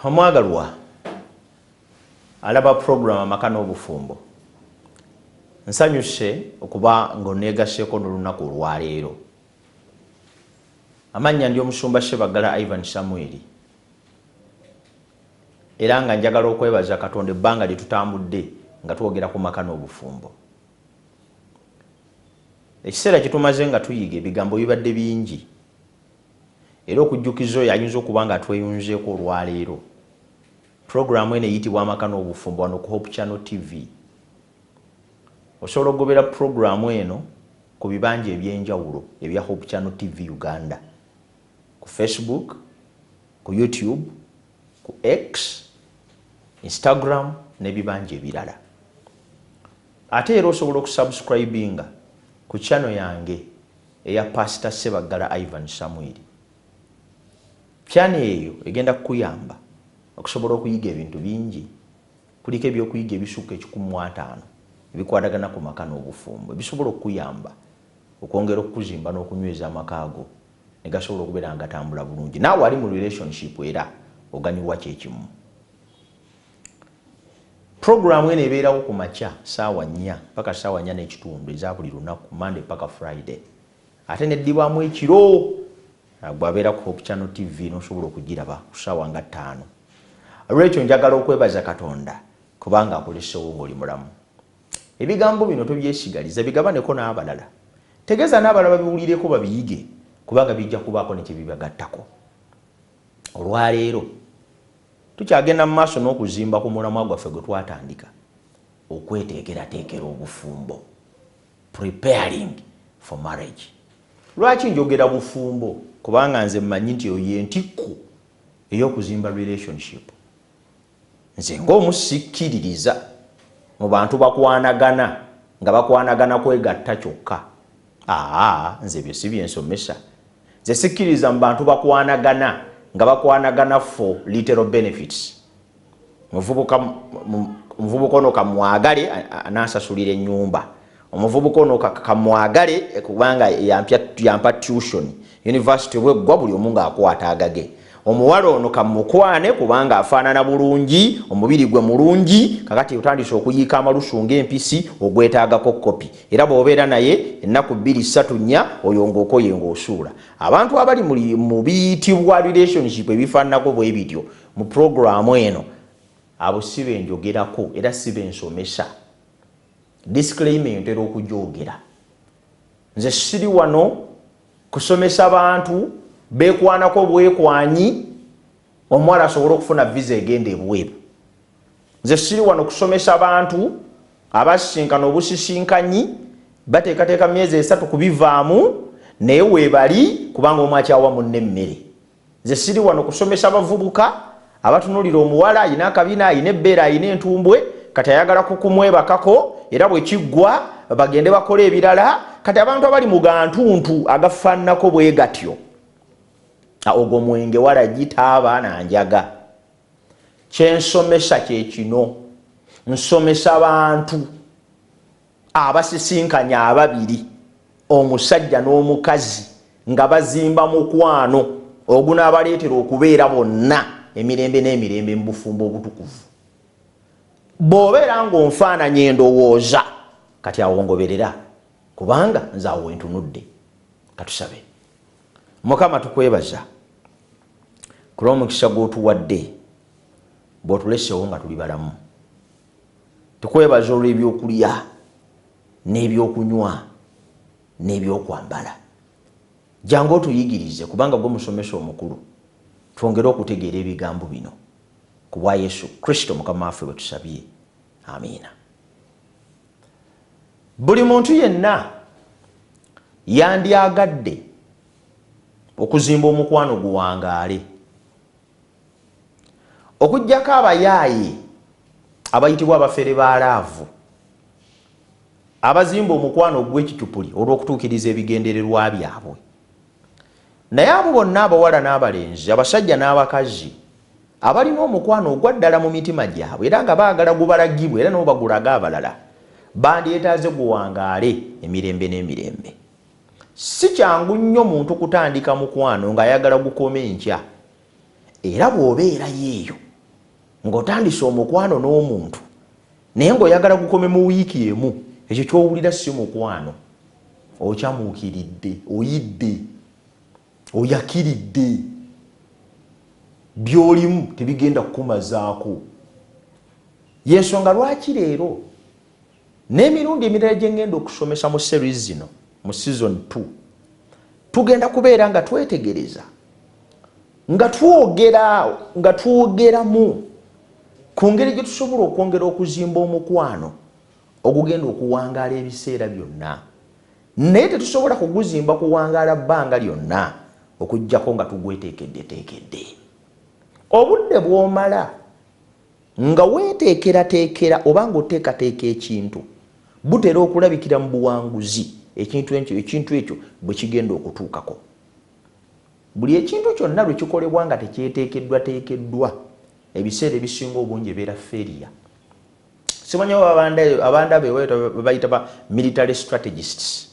Omwagalwa alaba program Amaka n'Obufumbo, nsanyuse okuba nga oneegaseeko n'olunaku olwaleero. Amannya ndi Omusumba Ssebaggala Ivan Samuel, era nga njagala okwebaza Katonda ebbanga lye tutambudde nga twogera ku maka n'obufumbo. Ekiseera kye tumaze nga tuyiga ebigambo bibadde bingi, era okujjukiza oyo ayinza okuba nga atweyunzeeko olwaleero, puroguramu eno eyitibwa Amaka n'Obufumbo wano ku Hope Channel TV. Osobola okugobera puroguramu eno ku bibanja eby'enjawulo ebya Hope Channel TV Uganda, ku Facebook, ku YouTube, ku X, Instagram n'ebibanja ebirala. Ate era osobola okusubscribinga ku channel yange eya Pastor Ssebaggala Ivan Samuel. Channel eyo egenda kukuyamba okusobola okuyiga ebintu bingi. Kuliko ebyokuyiga ebisukka 150 ebikwatagana ku maka n'obufumbo ebisobola okukuyamba okwongera okukuzimba n'okunyweza amaka go ne gasobola okubeera nga gatambula bulungi. Naawe ali mu relationship era oganyulwa kyekimu. Puroguramu eno ebeerawo ku makya ssaawa nnya paka ssaawa nnya n'ekitundu eza buli lunaku, Monday paka Friday, ate neddibwamu ekiro gwabeera ku Hope Channel TV n'osobola okugiraba ku ssaawa nga 5. Olwekyo njagala okwebaza Katonda kubanga akulesewo ng'oli mulamu. Ebigambo bino tobyesigaliza, bigabaneko n'abalala. Tegeeza n'abalala babiwulireko babiyige, kubanga bijja kubaako ne kye bibagattako. Olwaleero tukyagenda mu maaso n'okuzimba ku mulamwa gwaffe gwe twatandika, okweteekerateekera obufumbo, preparing for marriage. Lwaki njogera bufumbo? Kubanga nze mmanyi nti eyo y'entikko ey'okuzimba relationship. Nze ng'omu sikkiririza mu bantu bakwanagana nga bakwanagana kwegatta kyokka. Aa, nze ebyo si byensomesa. Nze sikkiririza mu bantu bakwanagana nga bakwanagana for literal benefits. Omuvubuka ono kamwagale anansasulira ennyumba, omuvubuka ono kamwagale kubanga yampa tuition university bweggwa, buli omu ng'akwata agage. Omuwala ono kamukwane kubanga afaanana bulungi, omubiri gwe mulungi. Kakati otandise okuyiika amalusu ng'empisi, ogwetaagako kopi, era bw'obeera naye ennaku 2, 3, 4, oyo ng'okoye ng'osuula. Abantu abali mu biyitibwa relationship ebifaananako bwe bityo mu puroguramu eno, abo si benjogerako era si bensomesa. Disclaimer ntera okugyogera, nze siri wano kusomesa bantu bekwanako bwekwanyi omuwala asobole okufuna visa egenda ebweru. Nze siri wano kusomesa bantu abasisinkana obusisinkanyi, bateekateeka myezi 3 kubivaamu, naye weebali kubanga omu akyawa munne emmere. Nze siri wano kusomesa bavubuka abatunulira omuwala ayina akabina, ayina ebbeere, ayina entumbwe, kati ayagala kukumwebakako, era bwe kiggwa bagende bakole ebirala. Kati abantu abali mu gantuntu agafaananako bwe gatyo, ogwo mwenge walagi taaba nanjaga. Kyensomesa kye kino: nsomesa bantu abasisinkanya ababiri, omusajja n'omukazi, nga bazimba mukwano ogunaabaleetera okubeera bonna emirembe n'emirembe mu bufumbo obutukuvu. Bw'obeera ng'onfaananya endowooza, kati awo ngoberera, kubanga nze awo wentunudde. Katusabe. Mukama, tukwebaza ku lw'omukisa gw'otuwadde bw'otulesewo nga tuli balamu. Tukwebaza olw'ebyokulya n'ebyokunywa n'ebyokwambala. Jangu otuyigirize, kubanga gwe musomesa omukulu, twongere okutegeera ebigambo bino. Ku bwa Yesu Kristo Mukama waffe bwe tusabye, amiina. Buli muntu yenna yandyagadde okuzimba omukwano guwangaale, okuggyako abayaaye abayitibwa abafere ba love, abazimba omukwano ogw'ekicupuli olw'okutuukiriza ebigendererwa byabwe. Naye abo bonna, abawala n'abalenzi, abasajja n'abakazi abalina omukwano ogwa ddala mu mitima gyabwe era nga baagala gubalagibwe era nabo bagulaga abalala, bandyetaaze guwangaale emirembe n'emirembe. Si kyangu nnyo muntu kutandika mukwano ng'ayagala gukome enkya, era bw'obeerayo eyo Ng'otandise omukwano n'omuntu naye ng'oyagala gukome mu wiiki emu, ekyo ky'owulira si mukwano. Okyamuukiridde, oyidde, oyakiridde, by'olimu tebigenda kukumazaako. Yensonga lwaki leero n'emirundi emirala gye ngenda okusomesa mu series zino, mu season 2, tugenda kubeera nga twetegereza, nga twogera, nga twogeramu ku ngeri gye tusobola okwongera okuzimba omukwano ogugenda okuwangaala ebiseera byonna. Naye tetusobola kuguzimba kuwangaala bbanga lyonna okuggyako nga tugweteekeddeteekedde. Obudde bw'omala nga weeteekerateekera oba ng'oteekateeka ekintu butera okulabikira mu buwanguzi ekintu ekyo bwe kigenda okutuukako. Buli ekintu kyonna lwe kikolebwa nga tekyeteekeddwateekeddwa, ebiseera ebisinga obungi ebeera failure. Simanyi abanda babayita ba military strategists,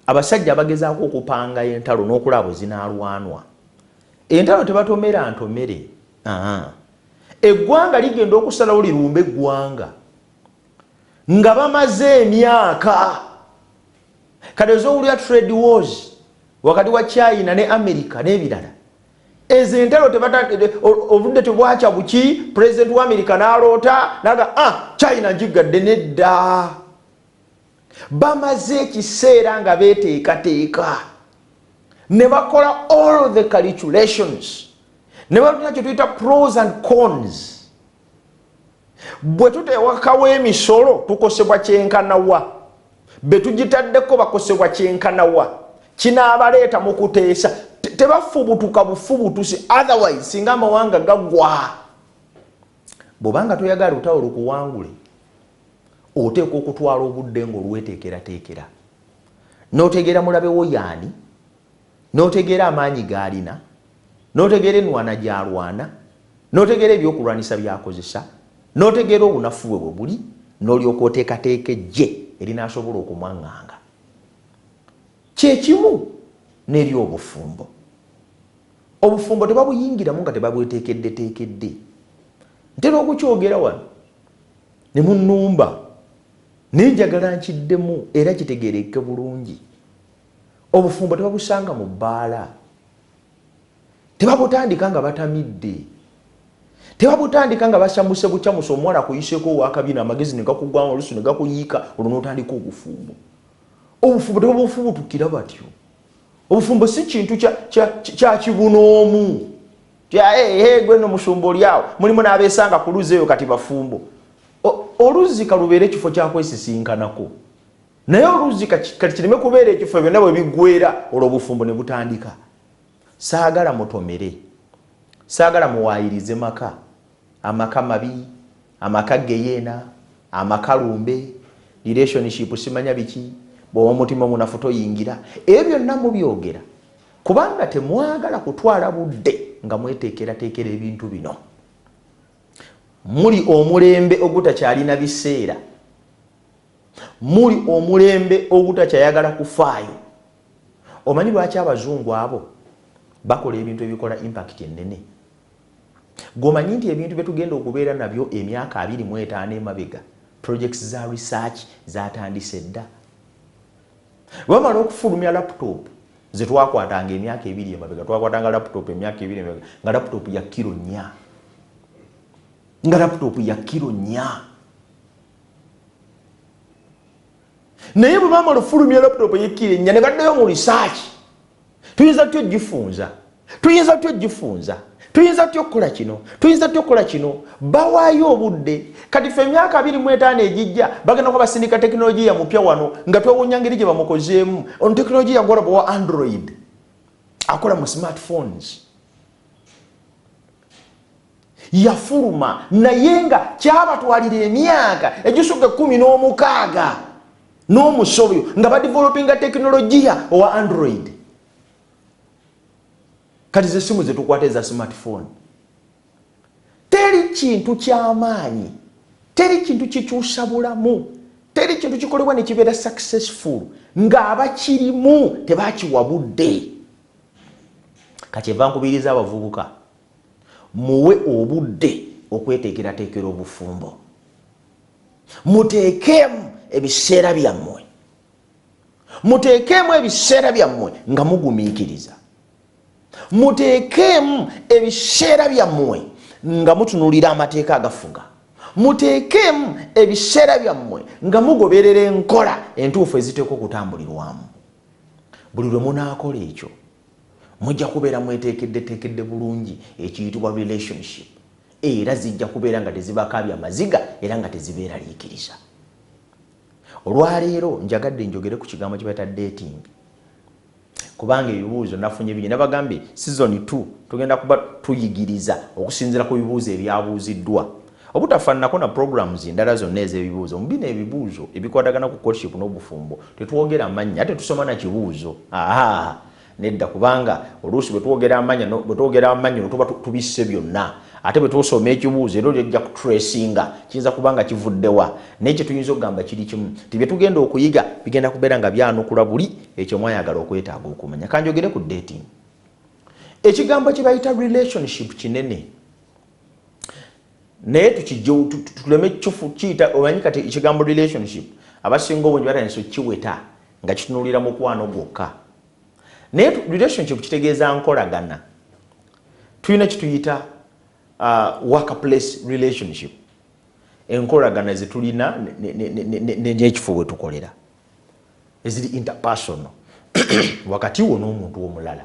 abasajja abagezaako okupanga entalo n'okulaba bwe zinaalwanwa. Entalo tebatomera ntomere. Eggwanga ligenda okusalawo lirumbe eggwanga nga bamaze emyaka. Kati ezowulira trade wars wakati wa China ne America n'ebirala, ezo entalo obudde tebwakya buki president wa America n'aloota naga, "Ah, China ngigadde." Nedda, bamaze ekiseera nga beteekateeka ne bakola all the calculations ne batuna kyetuyita pros and cons. Bwe tuteewakawo emisolo tukosebwa kyenkanawa, be tugitaddeko bakosebwa kyenkanawa, kinaabaleeta mu kuteesa. Tebafubutuka bufubutusi, otherwise singa amawanga gaggwa. Bw'obanga toyagala lutalo lukuwangule, oteekwa okutwala obudde ng'olweteekerateekera, n'otegeera mulabewo yaani, n'otegeera amaanyi g'alina, n'otegeera enwana gy'alwana, n'otegeera ebyokulwanisa by'akozesa, n'otegeera obunafu bwe bwe buli, n'olyoka oteekateeka ejje erinaasobola okumwaŋŋanga. Kyekimu n'eri obufumbo. Obufumbo tebabuyingiramu nga tebabweteekeddeteekedde. Ntera okukyogera wano ne munnumba, naye njagala nkiddemu era kitegeereke bulungi. Obufumbo tebabusanga mu bbaala, tebabutandika nga batamidde, tebabutandika nga basamuse bukyamusa. Omuwala akuyiseeko owakabina, amagezi ne gakugwamu, oluusi ne gakuyiika, olwo n'otandika obufumbo. Obufumbo tebabufubutukira batyo. Obufumbo si kintu kya kibunoomu. Gwe no musumba oli awo, mulimu n'abeesanga ku luzzi eyo kati bafumbo. Oluzzi kalubeere ekifo kyakwesisinkanako, naye oluzzi kati kireme kubeera ekifo byonna bwe biggwera olwo obufumbo ne butandika. Saagala mutomere, saagala muwaayirize maka, amaka mabi, amaka geyeena, amaka lumbe, relationship simanya biki, bw'oba omutima omunafu toyingira. Ebyo byonna mubyogera kubanga temwagala kutwala budde nga mweteekerateekera ebintu bino. Muli omulembe ogutakyalina biseera, muli omulembe ogutakyayagala kufaayo. Omanyi lwaki abazungu abo bakola ebintu ebikola impact ennene? Gwomanyi nti ebintu byetugenda okubeera nabyo emyaka 25 emabega, projects za research zatandise dda. Bamala okufulumya laptop zetwakwatanga emyaka 2 emabega, twakwatanga laptop emyaka 2 emabega nga laptop ya kiro 4, nga laptop ya kiro 4. Naye bwe bamala ofulumya laptop eyekiro 4, ne baddayo mu research: tuyinza tutya ogifunza, tuyinza tutya ogifunza, tuyinza tutya okukola kino, tuyinza tutya okukola kino? Bawaayo obudde. Kati fe emyaka 25 egijja bagenda kuba basindika tekinologiya mupya wano nga twewunya ngeri gye bamukozeemu. Ono tekinologiya ngolaba wa Android akola mu smartphones yafuluma, naye nga kyabatwalira emyaka egisukka 16 n'omusobyo nga badevelopinga tekinologiya owa Android. Kati zesimu zetukwata eza smartphone. Teri kintu kyamaanyi, teri kintu kikyusa bulamu, teri kintu kikolebwa nekibeera successful ng'abakirimu tebakiwa budde. Kakyeva nkubiriza abavubuka, muwe obudde. Okweteekerateekera obufumbo, muteekeemu ebiseera byammwe, muteekeemu ebiseera byammwe nga mugumiikiriza, muteekeemu ebiseera byammwe nga mutunulira amateeka agafuga, muteekeemu ebiseera byammwe nga mugoberera enkola entuufu eziteekwa okutambulirwamu. Buli lwe munaakola ekyo, mujja kubeera mweteekeddeteekedde bulungi ekiyitibwa relationship, era zijja kubeera nga tezibakaabya maziga era nga tezibeeraliikiriza. Olwaleero njagadde njogere ku kigambo kye bayita dating, kubanga ebibuuzo nafunye bingi. Nabagambye season 2 tugenda kuba tuyigiriza okusinziira ku bibuuzo ebyabuuziddwa. Obutafaananako na programs endala zonna ez'ebibuuzo, mu bino ebibuuzo ebikwatagana ku courtship n'obufumbo tetwogera mannya, ate tusoma na kibuuzo. Aha, nedda, kubanga oluusi bwe twogera amannya bwe twogera amannya tuba tubisse byonna, ate bwe tusoma ekibuuzo era olijja kutracinga kiyinza kuba nga kivuddewa. Naye kye tuyinza okugamba kiri kimu, ti bye tugenda okuyiga bigenda kubeera nga byanukula buli ekyo mwayagala okwetaaga okumanya. Kanjogere ku dating. Ekigambo kye bayita relationship kinene, naye tukijje tuleme kiyita. Omanyi kati ekigambo relationship abasinga obungi batandise okukiweta nga kitunuulira mukwano gwokka, naye relationship kitegeeza nkolagana. Tulina kituyita workplace relationship, enkolagana zetulina n'ekifo bwe tukolera, eziri interpersonal wakati wo n'omuntu omulala.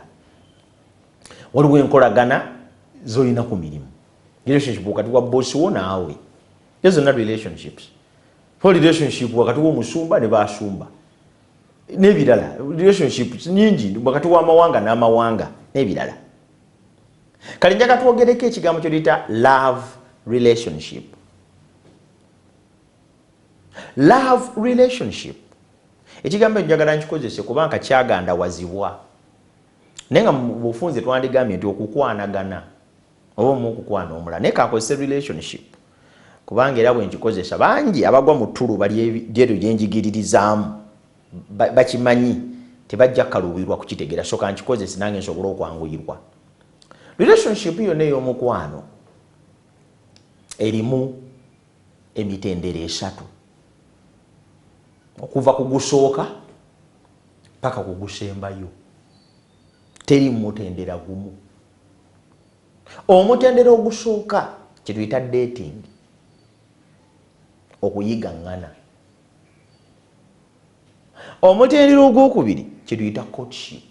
Waliwo enkolagana zolina ku mirimu, relationship wakati wa bosi wo naawe, ezo zonna relationships. For relationship wakati w'omusumba ne basumba n'ebirala, relationships nyingi wakati w'amawanga n'amawanga n'ebirala. Kale njaga twogereko ekigambo kyoliyita love relationship. Love relationship, ekigambo ekyo njagala nkikozese kubanga kyagandawazibwa, naye nga mu bufunze twandigambye nti okukwanagana oba omu okukwana omulala, naye kakozese relationship kubanga era bwe nkikozesa bangi abagwa mu ttuluba lyeryo gyenjigiririzaamu bakimanyi, tebajja kukaluubirwa kukitegeera. So kankikozese nange nsobole okwanguyirwa. Relationship yonna ey'omukwano erimu emitendera esatu, okuva ku gusooka paka ku gusembayo. Teri mutendera gumu. Omutendera ogusooka kyetuyita dating, okuyigaŋŋana. Omutendera ogwokubiri kyetuyita courtship,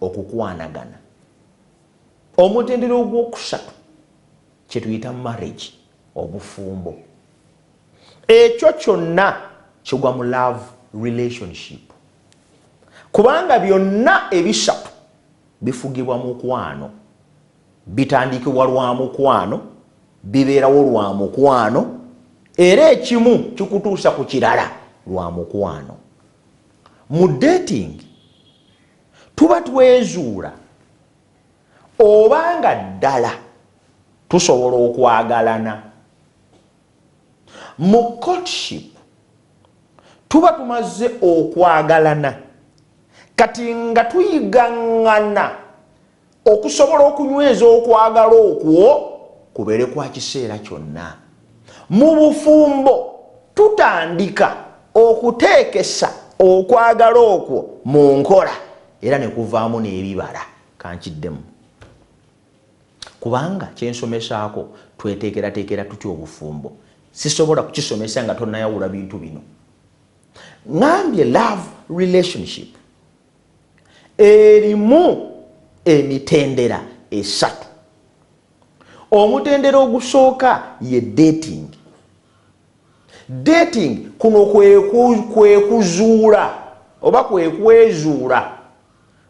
okukwanagana. Omutendera ogwokusatu kyetuyita marriage, obufumbo. Ekyo kyonna kigwa mu love relationship, kubanga byonna ebisatu bifugibwa mukwano, bitandikibwa lwa mukwano, bibeerawo lwa mukwano, era ekimu kikutuusa ku kirala lwa mukwano. Mu dating tuba twezuula obanga ddala tusobola okwagalana. Mu courtship tuba tumaze okwagalana, kati nga tuyigaŋŋana okusobola okunyweza okwagala okwo kubeere kwa kiseera kyonna. Mu bufumbo tutandika okuteekesa okwagala okwo mu nkola era ne kuvaamu n'ebibala. Kankiddemu, kubanga kyensomesaako tweteekerateekera tutya obufumbo, sisobola kukisomesa nga tonayawula bintu bino. Ŋambye love relationship erimu emitendera esatu. Omutendera ogusooka ye dating. Dating kuno kwe kuzuula oba kwe kwezuula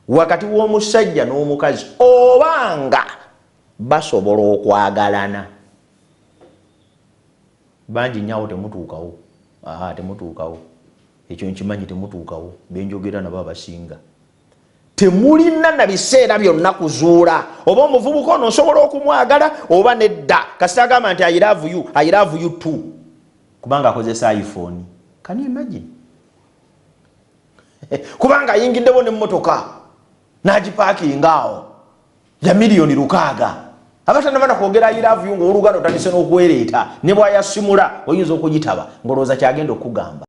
wakati w'omusajja n'omukazi oba nga basobola okwagalana. Bangi nyawo temutuukawo. Aha, temutuukawo, ekyo nkimanyi, temutuukawo. Benjogera nabo abasinga temulina na biseera byonna kuzuula oba omuvubuka ono osobola okumwagala oba nedda. Kasita agamba nti "I love you, I love you too," kubanga akozesa iPhone. Can you imagine? Kubanga ayingiddewo nemmotoka n'agipaakinga awo ya 6 million. Abatanaba kwogera "I love you", ngaoluganda otandise n'okwereeta, ne bwayasimula oyinza okugitaba ng'olowooza kyagenda okugamba.